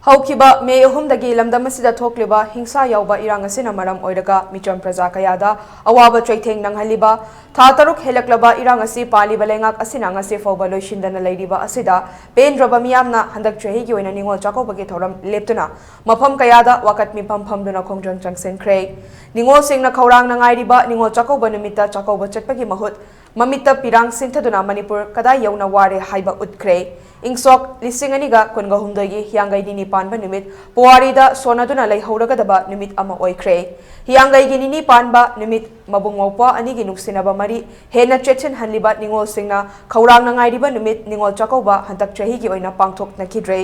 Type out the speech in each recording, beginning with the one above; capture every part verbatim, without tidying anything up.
ꯍꯧꯈꯤꯕ ꯃꯦ ꯑꯍꯨꯝꯗꯒꯤ ꯂꯝꯗꯝ ꯑꯁꯤꯗ ꯊꯣꯛꯂꯤꯕ ꯍꯤꯡꯁꯥ ꯌꯥꯎꯕ ꯏꯔꯥꯡ ꯑꯁꯤꯅ ꯃꯔꯝ ꯑꯣꯏꯔꯒ ꯃꯤꯆꯝ ꯄ꯭ꯔꯖꯥ ꯀꯌꯥꯗ ꯑꯋꯥꯕ ꯆꯩꯊꯦꯡ ꯅꯪꯍꯜꯂꯤꯕ, ꯊꯥ ꯇꯔꯨꯛ ꯍꯦꯜꯂꯛꯂꯕ ꯏꯔꯥꯡ ꯑꯁꯤ ꯄꯥꯜꯂꯤꯕ ꯂꯩꯉꯥꯛ ꯑꯁꯤꯅ ꯉꯁꯤ ꯐꯥꯎꯕ ꯂꯣꯏꯁꯤꯟꯗꯅ ꯂꯩꯔꯤꯕ ꯑꯁꯤꯗ ꯄꯦꯟꯗ꯭ꯔꯕ ꯃꯤꯌꯥꯝꯅ ꯍꯟꯗꯛ ꯆꯍꯤꯒꯤ ꯑꯣꯏꯅ ꯅꯤꯉꯣꯜ ꯆꯥꯛꯀꯧꯕꯒꯤ ꯊꯧꯔꯝ ꯂꯦꯞꯇꯨꯅ ꯃꯐꯝ ꯀꯌꯥꯗ ꯋꯥꯀꯠ ꯃꯤꯐꯝ ꯐꯝꯗꯨꯅ ꯈꯣꯡꯖꯪ ꯆꯪꯁꯤꯟꯈ꯭ꯔꯦ꯫ ꯅꯤꯉꯣꯜꯁꯤꯡꯅ ꯈꯧꯔꯥꯡꯅ ꯉꯥꯏꯔꯤꯕ ꯅꯤꯉꯣꯜ ꯆꯥꯛꯀꯧꯕ ꯅꯨꯃꯤꯠꯇ ꯆꯥꯛꯀꯧꯕ ꯆꯠꯄꯒꯤ ꯃꯍꯨꯠ ꯃꯃꯤꯠꯇ ꯄꯤꯔꯥꯡ ꯁꯤꯟꯊꯗꯨꯅ ꯃꯅꯤꯄꯨꯔ ꯀꯗꯥꯏ ꯌꯧꯅ ꯋꯥꯔꯦ ꯍꯥꯏꯕ ꯎꯠꯈ꯭ꯔꯦ꯫ ꯏꯪ ꯁꯣꯛ ꯂꯤꯁꯤꯡ ꯑꯅꯤꯒ ꯀꯨꯟꯒ ꯍꯨꯝꯗꯣꯏꯒꯤ ꯍꯤꯌꯥꯡꯒꯩ ꯅꯤꯅꯤ ꯄꯥꯟꯕ ꯅꯨꯃꯤꯠ ꯄꯨꯋꯥꯔꯤꯗ ꯁꯣꯟꯅꯗꯨꯅ ꯂꯩꯍꯧꯔꯒꯗꯕ ꯅꯨꯃꯤꯠ ꯑꯃ ꯑꯣꯏꯈ꯭ꯔꯦ꯫ ꯍꯤꯌꯥꯡꯒꯩꯒꯤ ꯅꯤꯅꯤ ꯄꯥꯟꯕ ꯅꯨꯃꯤꯠ ꯃꯕꯨꯡ ꯃꯧꯄ꯭ꯋꯥ ꯑꯅꯤꯒꯤ ꯅꯨꯡꯁꯤꯅꯕ ꯃꯔꯤ ꯍꯦꯟꯅ ꯆꯦꯠꯁꯤꯟꯍꯜꯂꯤꯕ ꯅꯤꯉꯣꯜꯁꯤꯡꯅ ꯈꯧꯔꯥꯡꯅ ꯉꯥꯏꯔꯤꯕ ꯅꯨꯃꯤꯠ ꯅꯤꯉꯣꯜ ꯆꯥꯛꯀꯧꯕ ꯍꯟꯗꯛ ꯆꯍꯤꯒꯤ ꯑꯣꯏꯅ ꯄꯥꯡꯊꯣꯛꯅꯈꯤꯗ꯭ꯔꯦ꯫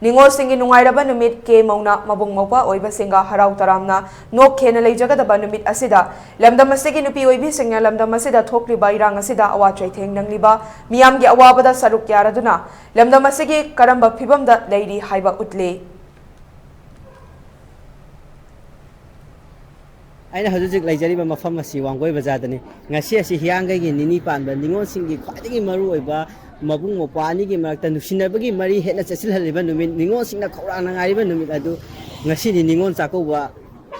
ꯅꯤꯉꯣꯜꯁꯤꯡꯒꯤ ꯅꯨꯡꯉꯥꯏꯔꯕ ꯅꯨꯃꯤꯠ ꯀꯦ ꯃꯧꯅꯥ ꯃꯕꯨꯡ ꯃꯧꯄ꯭ꯋꯥ ꯑꯣꯏꯕꯁꯤꯡꯒ ꯍꯔꯥꯎ ꯇꯔꯥꯝꯅ ꯅꯣꯛ ꯈꯦꯅ ꯂꯩꯖꯒꯗꯕ ꯅꯨꯃꯤꯠ ꯑꯁꯤꯗ ꯂꯝꯗꯝ ꯑꯁꯤꯒꯤ ꯅꯨꯄꯤ ꯑꯣꯏꯕꯤꯁꯤꯡꯅ ꯂꯝꯗꯝ ꯑꯁꯤꯗ ꯊꯣꯛꯂꯤꯕ ꯏꯔꯥꯡ ꯑꯁꯤꯗ ꯑꯋꯥ ꯆꯩꯊꯦꯡ ꯅꯪꯂꯤꯕ ꯃꯤꯌꯥꯝꯒꯤ ꯑꯋꯥꯕꯗ ꯁꯔꯨꯛ ꯌꯥꯔꯗꯨꯅ ꯂꯝꯗꯝ ꯑꯁꯤꯒꯤ ꯀꯔꯝꯕ ꯐꯤꯕꯝꯗ ꯂꯩꯔꯤ ꯍꯥꯏꯕ ꯎꯠꯂꯤ꯫ ꯑꯩꯅ ꯍꯧꯖꯤꯛ ꯍꯧꯖꯤꯛ ꯂꯩꯖꯔꯤꯕ ꯃꯐꯝ ꯑꯁꯤ ꯋꯥꯡꯒꯣꯏ ꯕꯖꯥꯔꯗꯅꯤ꯫ ꯉꯁꯤ ꯑꯁꯤ ꯍꯤꯌꯥꯡꯒꯩꯒꯤ ꯅꯤꯅꯤ ꯄꯥꯟꯕ ꯅꯤꯉꯣꯜꯁꯤꯡꯒꯤ ꯈ꯭ꯋꯥꯏꯗꯒꯤ ꯃꯔꯨꯑꯣꯏꯕ ꯃꯕꯨꯡ ꯃꯧꯄ꯭ꯋꯥ ꯑꯅꯤꯒꯤ ꯃꯔꯛꯇ ꯅꯨꯡꯁꯤꯅꯕꯒꯤ ꯃꯔꯤ ꯍꯦꯟꯅ ꯆꯦꯠꯁꯤꯜꯍꯜꯂꯤꯕ ꯅꯨꯃꯤꯠ, ꯅꯤꯉꯣꯜꯁꯤꯡꯅ ꯈꯧꯔꯥꯡꯅ ꯉꯥꯏꯔꯤꯕ ꯅꯨꯃꯤꯠ ꯑꯗꯨ ꯉꯁꯤꯅꯤ, ꯅꯤꯉꯣꯜ ꯆꯥꯛꯀꯧꯕ꯫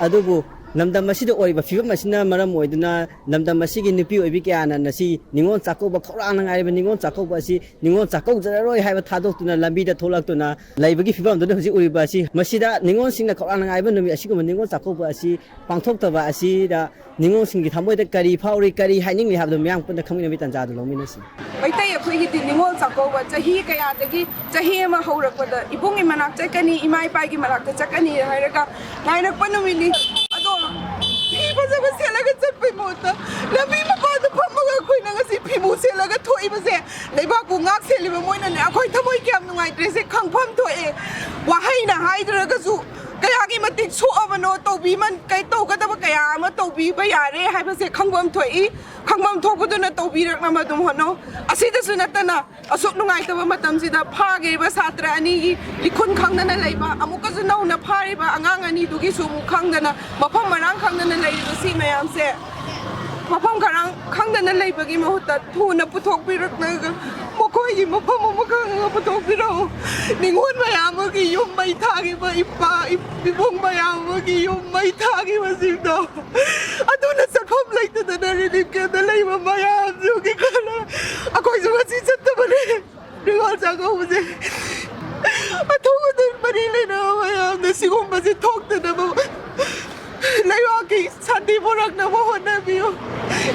ꯑꯗꯨꯕꯨ ꯂꯝꯗꯝ ꯑꯁꯤꯗ ꯑꯣꯏꯔꯤꯕ ꯐꯤꯕꯝ ꯑꯁꯤꯅ ꯃꯔꯝ ꯑꯣꯏꯗꯨꯅ ꯂꯝꯗꯝ ꯑꯁꯤꯒꯤ ꯅꯨꯄꯤ ꯑꯣꯏꯕꯤ ꯀꯌꯥꯅ ꯉꯁꯤ ꯅꯤꯉꯣꯜ ꯆꯥꯛꯀꯧꯕ, ꯈꯧꯔꯥꯡꯅ ꯉꯥꯏꯔꯤꯕ ꯅꯤꯉꯣꯜ ꯆꯥꯛꯀꯧꯕ ꯑꯁꯤ ꯅꯤꯉꯣꯜ ꯆꯥꯛꯀꯧꯖꯔꯔꯣꯏ ꯍꯥꯏꯕ ꯊꯥꯗꯣꯛꯇꯨꯅ ꯂꯝꯕꯤꯗ ꯊꯣꯛꯂꯛꯇꯨꯅ ꯂꯩꯕꯒꯤ ꯐꯤꯕꯝ ꯑꯗꯨꯗ ꯍꯧꯖꯤꯛ ꯎꯔꯤꯕ ꯑꯁꯤ꯫ ꯃꯁꯤꯗ ꯅꯤꯉꯣꯜꯁꯤꯡꯅ ꯈꯧꯔꯥꯡꯅ ꯉꯥꯏꯕ ꯅꯨꯃꯤꯠ ꯑꯁꯤꯒꯨꯝꯕ ꯅꯤꯉꯣꯜ ꯆꯥꯛꯀꯧꯕ ꯑꯁꯤ ꯄꯥꯡꯊꯣꯛꯇꯕ ꯑꯁꯤꯗ ꯅꯤꯉꯣꯜꯁꯤꯡꯒꯤ ꯊꯃꯣꯏꯗ ꯀꯔꯤ ꯐꯥꯎꯔꯤ, ꯀꯔꯤ ꯍꯥꯏꯅꯤꯡꯂꯤ ꯍꯥꯏꯕꯗꯨ ꯃꯤꯌꯥꯝ ꯄꯨꯟꯅ ꯈꯪꯃꯤꯟꯅꯕꯒꯤ ꯇꯥꯟꯖꯥ ꯑꯗꯨ ꯂꯧꯃꯤꯟꯅꯁꯤ꯫ ꯃꯩꯇꯩ ꯑꯩꯈꯣꯏꯒꯤꯗꯤ ꯅꯤꯉꯣꯜ ꯆꯥꯛꯀꯧꯕ ꯆꯍꯤ ꯀꯌꯥꯗꯒꯤ, ꯆꯍꯤ ꯑꯃ ꯍꯧꯔꯛꯄꯗ ꯏꯕꯨꯡꯒꯤ ꯃꯅꯥꯛ ꯆꯠꯀꯅꯤ, ꯏꯃꯥ ꯏꯄꯥꯒꯤ ꯃꯅꯥꯛꯇ ꯆꯠꯀꯅꯤ ꯍꯥꯏꯔꯒ ꯉꯥꯏꯔꯛꯄ ꯅꯨꯃꯤꯠꯅꯤ꯫ ꯑꯗꯣ ꯐꯤ ꯐꯖꯕ ꯁꯦꯠꯂꯒ ꯆꯠꯄꯩ ꯃꯍꯨꯠꯇ ꯂꯝꯕꯤ ꯃꯄꯥꯟꯗ ꯐꯝꯃꯒ ꯑꯩꯈꯣꯏꯅ ꯉꯁꯤ ꯐꯤꯃꯨ ꯁꯦꯠꯂꯒ ꯊꯣꯛꯏꯕꯁꯦ, ꯂꯩꯕꯥꯛꯄꯨ ꯉꯥꯛ ꯁꯦꯜꯂꯤꯕ ꯃꯣꯏꯅꯅꯦ ꯑꯩꯈꯣꯏ ꯊꯃꯣꯏ ꯀꯌꯥꯝ ꯅꯨꯡꯉꯥꯏꯇ꯭ꯔꯦꯁꯦ ꯈꯪꯐꯝ ꯊꯣꯛꯑꯦ꯫ ꯋꯥꯍꯩꯅ ꯍꯥꯏꯗ꯭ꯔꯒꯁꯨ ꯀꯌꯥꯒꯤ ꯃꯇꯤꯛ ꯁꯣꯛꯑꯕꯅꯣ, ꯇꯧꯕꯤꯃꯟ-, ꯀꯩ-, ꯇꯧꯒꯗꯕ ꯀꯌꯥ ꯑꯃ ꯇꯧꯕꯤꯕ ꯌꯥꯔꯦ ꯍꯥꯏꯕꯁꯦ ꯈꯪꯐꯝ ꯊꯣꯛꯏ꯫ ꯈꯪꯐꯝ ꯊꯣꯛꯄꯗꯨꯅ ꯇꯧꯕꯤꯔꯛꯅꯕ ꯑꯗꯨꯝ ꯍꯣꯠꯅꯧ꯫ ꯑꯁꯤꯗꯁꯨ ꯅꯠꯇꯅ ꯑꯁꯨꯛ ꯅꯨꯡꯉꯥꯏꯇꯕ ꯃꯇꯝꯁꯤꯗ ꯐꯥꯈꯤꯕ ꯁꯥꯇ꯭ꯔ ꯑꯅꯤꯒꯤ ꯏꯈꯨꯟ ꯈꯪꯗꯅ ꯂꯩꯕ, ꯑꯃꯨꯛꯀꯁꯨ ꯅꯧꯅ ꯐꯥꯔꯤꯕ ꯑꯉꯥꯡ ꯑꯅꯤꯗꯨꯒꯤꯁꯨ ꯑꯃꯨꯛ ꯈꯪꯗꯅ, ꯃꯐꯝ ꯃꯔꯥꯡ ꯈꯪꯗꯅ ꯂꯩꯔꯤꯕ ꯁꯤ ꯃꯌꯥꯝꯁꯦ ꯃꯐꯝ ꯈꯔ ꯈꯪꯗꯅ ꯂꯩꯕꯒꯤ ꯃꯍꯨꯠꯇ ꯊꯨꯅ ꯄꯨꯊꯣꯛꯄꯤꯔꯛꯂꯒ ꯃꯈꯣꯏ ꯑꯩꯒꯤ ꯃꯐꯝ ꯑꯃ ꯈꯪꯉꯒ ꯄꯨꯊꯣꯛꯄꯤꯔꯛꯎ꯫ ꯅꯤꯉꯣꯜ ꯃꯌꯥꯝ ꯑꯃꯒꯤ ꯌꯨꯝ ꯃꯩ ꯊꯥꯈꯤꯕ, ꯏꯄꯥ ꯏꯕꯨꯡ ꯃꯌꯥꯝ ꯑꯃꯒꯤ ꯌꯨꯝ ꯃꯩ ꯊꯥꯈꯤꯕꯁꯤꯡꯗꯣ, ꯑꯗꯨꯅ ꯆꯠꯐꯝ ꯂꯩꯇꯗꯅ ꯔꯤꯂꯤꯐ ꯀꯦꯝꯞꯇ ꯂꯩꯕ ꯃꯌꯥꯝꯁꯤꯒꯤ ꯈꯜꯂꯒ ꯑꯩꯈꯣꯏꯁꯨ ꯉꯁꯤ ꯆꯠꯇꯕꯅꯦ꯫ ꯅꯤꯉꯣꯜ ꯆꯥꯛꯀꯧꯕꯁꯦ ꯑꯊꯧꯕꯗ ꯃꯔꯤ ꯂꯩꯅꯕ ꯃꯌꯥꯝꯅ ꯁꯤꯒꯨꯝꯕꯁꯦ ꯊꯣꯛꯇꯅꯕ, ꯂꯩꯕꯥꯛꯀꯤ ꯁꯥꯟꯇꯤ ꯄꯨꯔꯛꯅꯕ ꯍꯣꯠꯅꯕꯤꯌꯨ꯫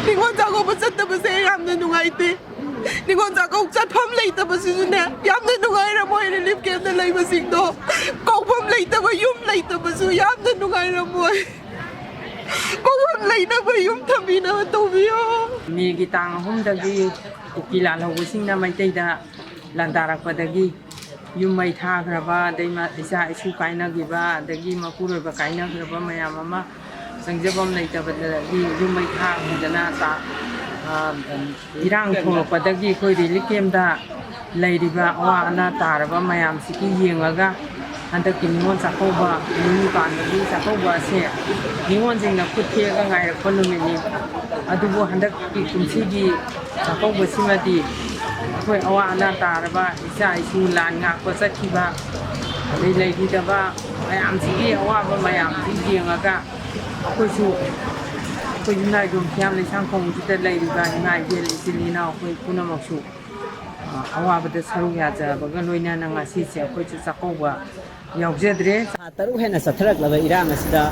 ꯅꯤꯉꯣꯜ ꯆꯥꯛꯀꯧꯕ ꯆꯠꯇꯕꯁꯦ ꯌꯥꯝꯅ ꯅꯨꯡꯉꯥꯏꯇꯦ꯫ ꯅꯤꯉꯣꯜ ꯆꯥꯛꯀꯧ ꯆꯠꯐꯝ ꯂꯩꯇꯕꯁꯤꯁꯨꯅꯦ, ꯌꯥꯝꯅ ꯅꯨꯡꯉꯥꯏꯔꯝꯃꯣꯏ꯫ ꯔꯤꯂꯤꯐ ꯀꯦꯝꯞꯇ ꯂꯩꯕꯁꯤꯡꯗꯣ ꯀꯧꯐꯝ ꯂꯩꯇꯕ, ꯌꯨꯝ ꯂꯩꯇꯕꯁꯨ ꯌꯥꯝꯅ ꯅꯨꯡꯉꯥꯏꯔꯝꯃꯣꯏ꯫ ꯀꯧꯐꯝ ꯂꯩꯅꯕ ꯌꯨꯝ ꯊꯝꯕꯤꯅꯕ ꯇꯧꯕꯤꯌꯣ꯫ ꯃꯦꯒꯤ ꯇꯥꯡ ꯑꯍꯨꯝꯗꯒꯤ ꯀꯨꯀꯤ ꯂꯥꯜꯍꯧꯕꯁꯤꯡꯅ ꯃꯩꯇꯩꯗ ꯂꯥꯟꯗꯥꯔꯛꯄꯗꯒꯤ ꯌꯨꯝ ꯃꯩ ꯊꯥꯈ꯭ꯔꯕ, ꯑꯗꯩ ꯃ-, ꯏꯆꯥ ꯏꯁꯨ ꯀꯥꯏꯅꯈꯤꯕ, ꯑꯗꯒꯤ ꯃꯄꯨꯔꯣꯏꯕ ꯀꯥꯏꯅꯈ꯭ꯔꯕ ꯃꯌꯥꯝ ꯑꯃ ꯆꯪꯖꯐꯝ ꯂꯩꯇꯕꯗꯒꯤ ꯌꯨꯝ ꯃꯩ ꯊꯥꯈꯤꯗꯅ ꯇ-, ꯑ, ꯏꯔꯥꯡ ꯊꯣꯛꯂꯛꯄꯗꯒꯤ ꯑꯩꯈꯣꯏ ꯔꯤꯂꯤꯐ ꯀꯦꯝꯞꯇ ꯂꯩꯔꯤꯕ ꯑꯋꯥ ꯑꯅꯥ ꯇꯥꯔꯕ ꯃꯌꯥꯝꯁꯤꯒꯤ ꯌꯦꯡꯉꯒ ꯍꯟꯗꯛꯀꯤ ꯅꯤꯉꯣꯜ ꯆꯥꯛꯀꯧꯕ, ꯅꯤꯅꯤ ꯄꯥꯟꯕꯒꯤ ꯆꯥꯛꯀꯧꯕ ꯑꯁꯦ ꯅꯤꯉꯣꯜꯁꯤꯡꯅ ꯈꯨꯠ ꯊꯦꯛꯑꯒ ꯉꯥꯏꯔꯛꯄ ꯅꯨꯃꯤꯠꯅꯤ꯫ ꯑꯗꯨꯕꯨ ꯍꯟꯗꯛꯀꯤ ꯀꯨꯝꯁꯤꯒꯤ ꯆꯥꯛꯀꯧꯕꯁꯤꯃꯗꯤ ꯑꯩꯈꯣꯏ ꯑꯋꯥ ꯑꯅꯥ ꯇꯥꯔꯕ ꯏꯆꯥ ꯏꯁꯨ, ꯂꯥꯟ ꯉꯥꯛꯄ ꯆꯠꯈꯤꯕ, ꯑꯗꯩ ꯂꯩꯈꯤꯗꯕ ꯃꯌꯥꯝꯁꯤꯒꯤ ꯑꯋꯥꯕ ꯃꯌꯥꯝꯁꯤ ꯌꯦꯡꯉꯒ ꯑꯩꯈꯣꯏꯁꯨ, ꯑꯩꯈꯣꯏ ꯏꯃꯥ ꯏꯕꯦꯝ ꯍꯤꯌꯥꯝ ꯂꯩꯁꯥꯡ ꯈꯣꯡꯁꯤꯗ ꯂꯩꯔꯤꯕ ꯏꯃꯥ ꯏꯕꯦꯜ ꯏꯆꯤꯜ ꯏꯅꯥꯎ ꯑꯩꯈꯣꯏ ꯄꯨꯝꯅꯃꯛꯁꯨ, ꯑ, ꯑꯋꯥꯕꯗ ꯁꯔꯨꯛ ꯌꯥꯖꯕꯒ ꯂꯣꯏꯅꯅ ꯉꯁꯤꯁꯦ ꯑꯩꯈꯣꯏꯁꯨ ꯆꯥꯛꯀꯧꯕ ꯌꯥꯎꯖꯗ꯭ꯔꯦ꯫ ꯊꯥ ꯇꯔꯨꯛ ꯍꯦꯟꯅ ꯆꯠꯊꯔꯛꯂꯕ ꯏꯔꯥꯡ ꯑꯁꯤꯗ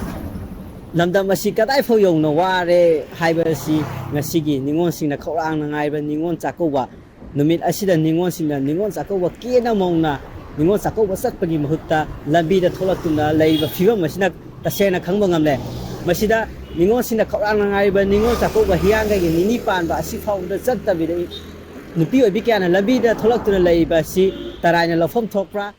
ꯂꯝꯗꯝ ꯑꯁꯤ ꯀꯗꯥꯏꯐꯥꯎ ꯌꯧꯅ ꯋꯥꯔꯦ ꯍꯥꯏꯕ ꯑꯁꯤ ꯉꯁꯤꯒꯤ ꯅꯤꯉꯣꯜꯁꯤꯡꯅ ꯈꯧꯔꯥꯡꯅ ꯉꯥꯏꯕ ꯅꯤꯉꯣꯜ ꯆꯥꯛꯀꯧꯕ ꯅꯨꯃꯤꯠ ꯑꯁꯤꯗ ꯅꯤꯉꯣꯜꯁꯤꯡꯅ ꯅꯤꯉꯣꯜ ꯆꯥꯛꯀꯧꯕ ꯀꯦꯅ ꯃꯧꯅ ꯅꯤꯉꯣꯜ ꯆꯥꯛꯀꯧꯕ ꯆꯠꯄꯒꯤ ꯃꯍꯨꯠꯇ ꯂꯝꯕꯤꯗ ꯊꯣꯛꯂꯛꯇꯨꯅ ꯂꯩꯔꯤꯕ ꯐꯤꯕꯝ ꯑꯁꯤꯅ ꯇꯁꯦꯡꯅ ꯈꯪꯕ ꯉꯝꯂꯦ꯫ ꯃꯁꯤꯗ ꯅꯤꯉꯣꯜꯁꯤꯡꯅ ꯈꯧꯔꯥꯡꯅ ꯉꯥꯏꯔꯤꯕ ꯅꯤꯉꯣꯜ ꯆꯥꯛꯀꯧꯕ ꯍꯤꯌꯥꯡꯒꯩꯒꯤ ꯅꯤꯅꯤ ꯄꯥꯟꯕ ꯑꯁꯤ ꯐꯥꯎꯕꯗ ꯆꯠꯇꯕꯤꯗ ꯅꯨꯄꯤ ꯑꯣꯏꯕꯤ ꯀꯌꯥꯅ ꯂꯝꯕꯤꯗ ꯊꯣꯛꯂꯛꯇꯨꯅ ꯂꯩꯔꯤꯕ ꯑꯁꯤ ꯇꯔꯥꯏꯅ ꯂꯧꯐꯝ ꯊꯣꯛꯄ꯭ꯔꯥ?